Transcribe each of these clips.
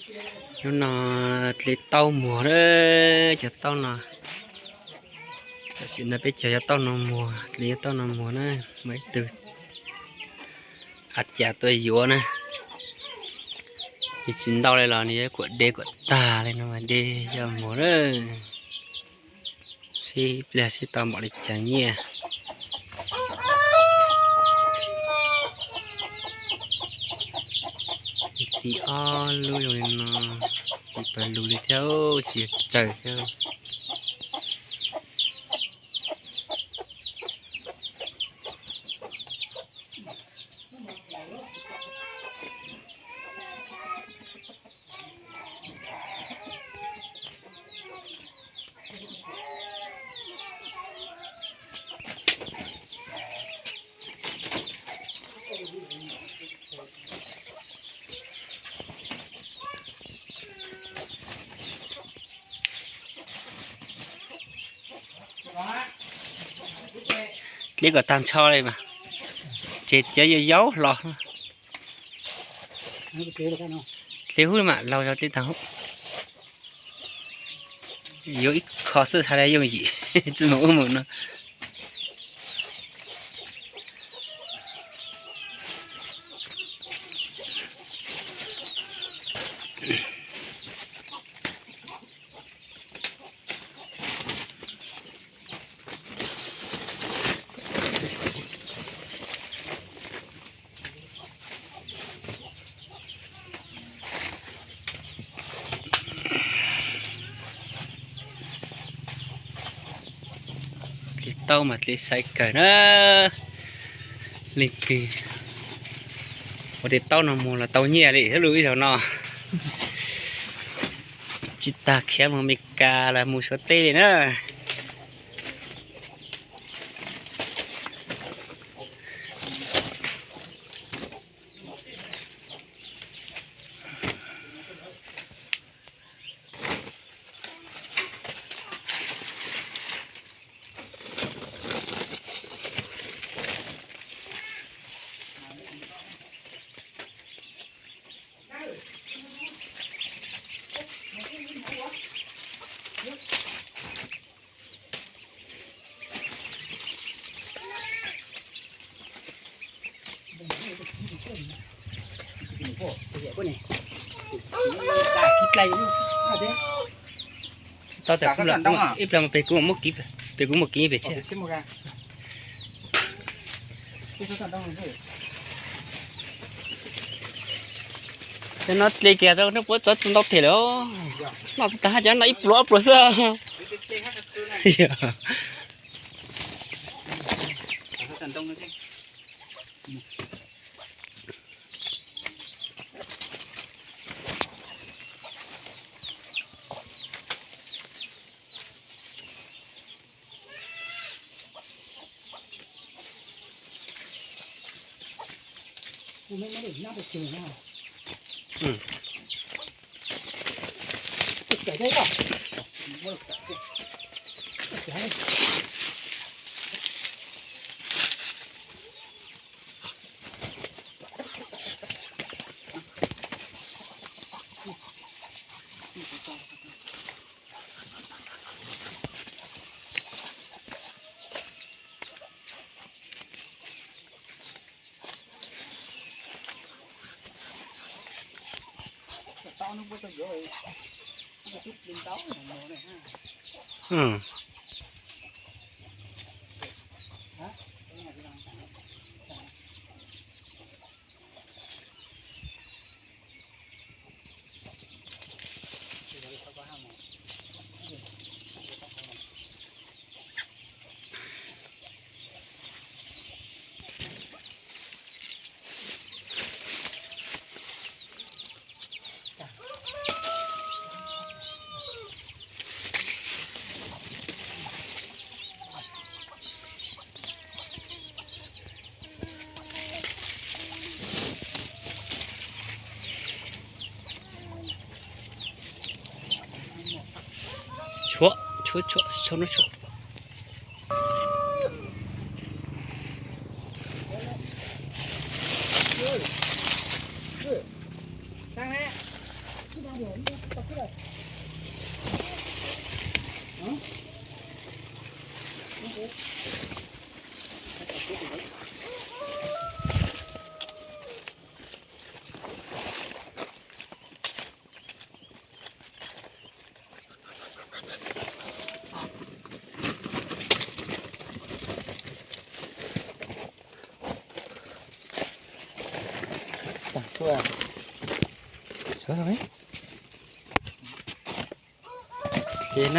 Hnub no dle taub muag na, cov taub no. Tam sim no peb cog cov taub no muag, dle cov taub no muag na, muaj ib tug a cas tuaj yuav na. Nws tsis ntau li los nws yuav kuam de kuam tag li no mas de coj muag na. Seb ib pliag seb tau npaum li cas nyiaj. Txiv ob lub zoo li no, txiv pawg lug li thiab, tsis tsaws thiab. Dle kom tag nrho li mas, ces cov yau yau hlo. Dle hub mam laug yog dle tag hub. Yuav ib qho xwb txhaj li yooj yim, tsis mus ub mus no. Dle taub mas dle sai kawg na. Leej twg ua dle taub no mus los tau nyiaj li thiab lub ib zaug no. Tsis tas khiav mus Amelikas los mus Suav teb li na. Tsis tau tas, ib pliag mas peb kuv mam muab kiv, peb kuv mam kiv pem tshiab. Cov no dle kiag tau nej puab txov txu ntau tiag lawm. Noj tsis tas hab cov no ib pluag ob pluag xwb. Tshuav, tshuav, tshuav, tshuav, tshuav.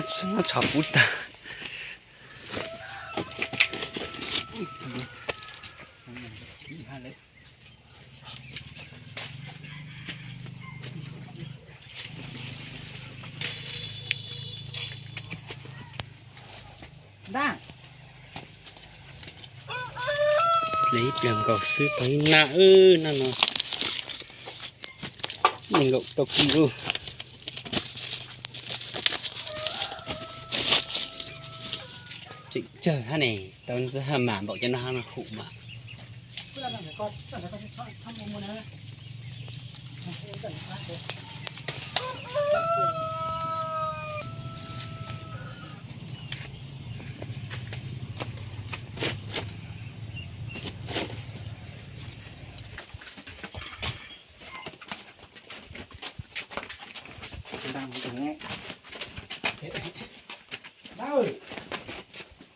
Ces no tshov puv tag. Dlej ib pliag nkaus xwb, tau ib nab, nab no nees nkaum tau kis lawm. Tseem tsawg hab ne, tau ntxhab hab mas npaum cov no hab no hum mas.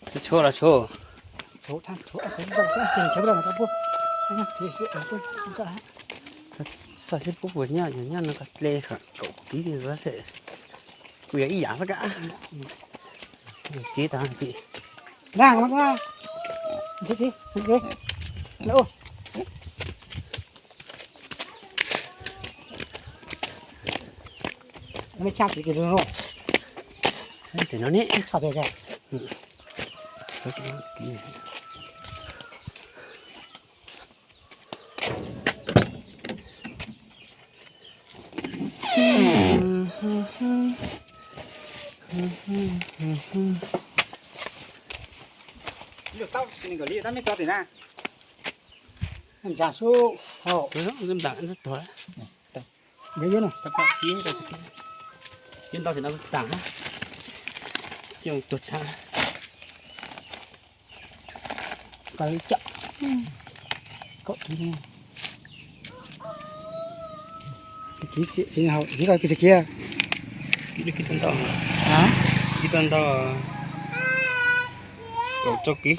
Tsis tshuav los tshuav. Xav sib pub puas nyob, nyob no koj dle kaum kis li ntawd xwb. Kuj yog ib yam xwb kab. Kis tag kis. Mej tshaj kis kis lug lug. Tes no ne. Tshaj tiag tiag. Ntsa sub hauv. Ntsa tuag. Ntau tis no tag, cia tuag tshaj. Kis tau ntau, kis tau ntau, kaum tsau kis.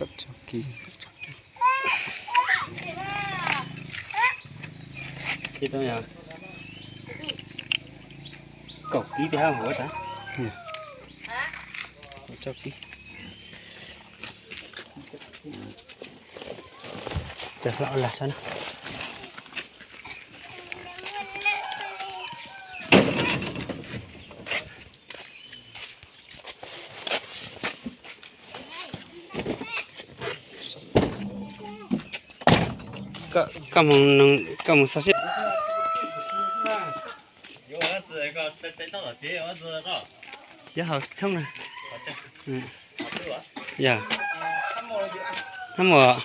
Kis tau yog kaum kis tes hab huv tas. Kaum tsau kis. Tsa hlau lag saib na. Koj mus, koj mus xauj seb. Yuav hauv tshoob na. Yog. Hab muaj.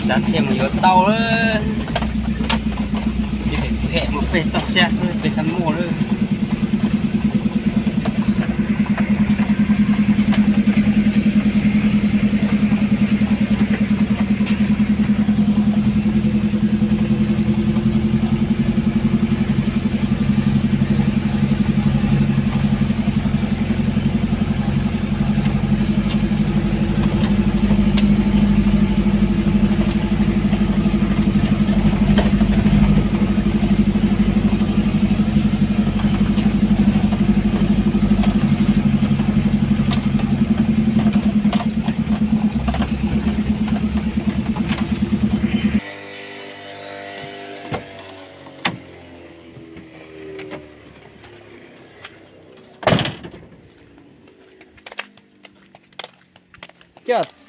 Tsav tsheb mus yuav tau lawm. Phem mus peg toj siab xwb peb txhob muaj lawm.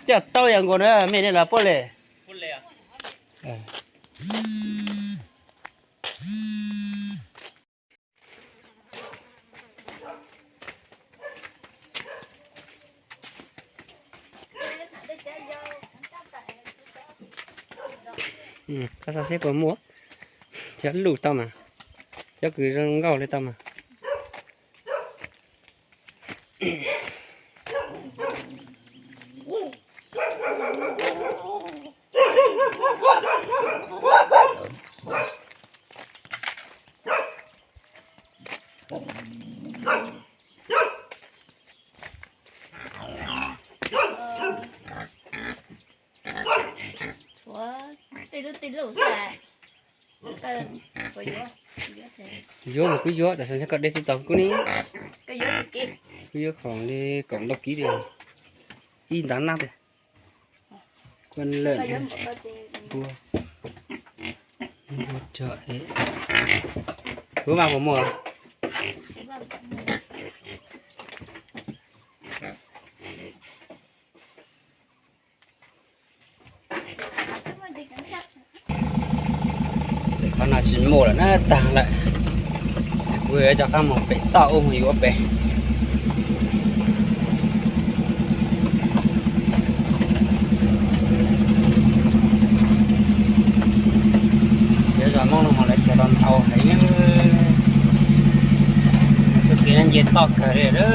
Coj tau yam nkaus na, mej ne los puab le? Koj xav seb puas muaj, cov lus tau mas, cov kws zoo nkauj li tau mas. Tshuav tej lub tej lub xwb. Yuav mas kuv yuav, tab sis koj de tsis tau kuv ne. Kuv yuav khoom li kaum ntau kib li, ib ntav nab tiag. Kuv lawm, npua, npua tso, kuv mas puas muaj. Qhov no tsis muaj lawm na, tag lawm. Kuv yuav rov qab mus pem toj ub mus yuav pem. Cov zos Hmoob no mas lawv txiav tau ntau heev. Txoj kev no nce toj kawg li lawm.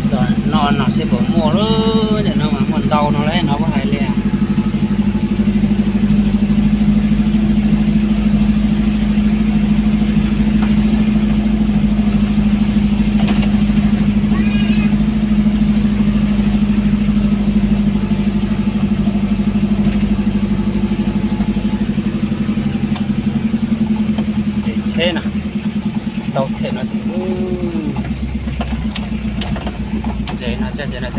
Txog no no seb puas muaj lawm, nim no mas muaj ntau no lawm no puas hais li. Tsev tsheb no, tau them no, ntses no, ntses no,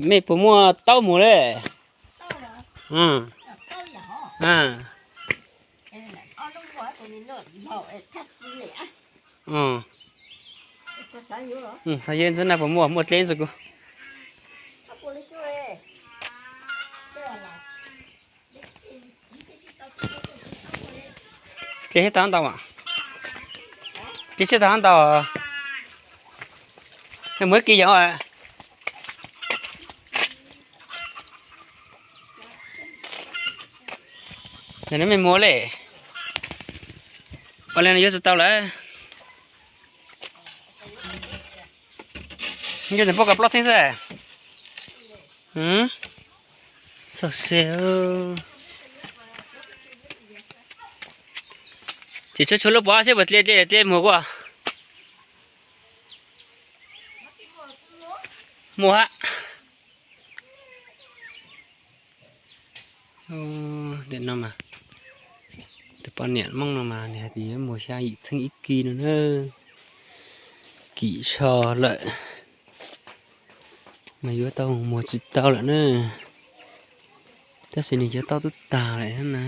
Mej puas muaj taub mus le? Xav yeej ntxwb na puas muaj, muaj dleb ntxwg kuv. Dleb tsis tau ntau, dleb tsis tau ntau. Muaj ib kis yom. Nws mej muag le. Ua li no yuav tsis tau lawm. Yuav tseem pub kaum plaub txheeb xwb. Txhob se. Ces tshuav tshuav lub pov seb puas dle dle dle muag kuj. Muaj hab. Ntawm no mas, tus poj niam Hmoob no mas nws hais tias yuav muag xya yim txheeb ib kis no na. Kim so lawm mas yuav tau muag tsis tau lawm na. Tab sis nws cov taub twb tag lawm thiab na.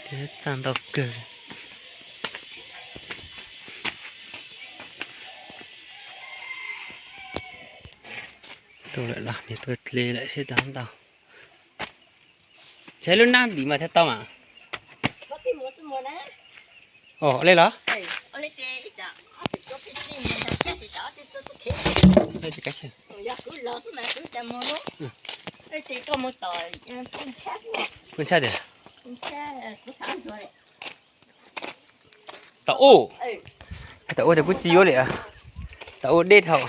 Txaj ntau kawg. Tuaj lawm los niag tuaj dle lawm seb tau ntau. Saib lub nab ntim mas thiaj tau mas. Os, li los? Kuv ntshai tias, tau ua, tau ua tias kuv tsis yuav li, tau ua deb dhau.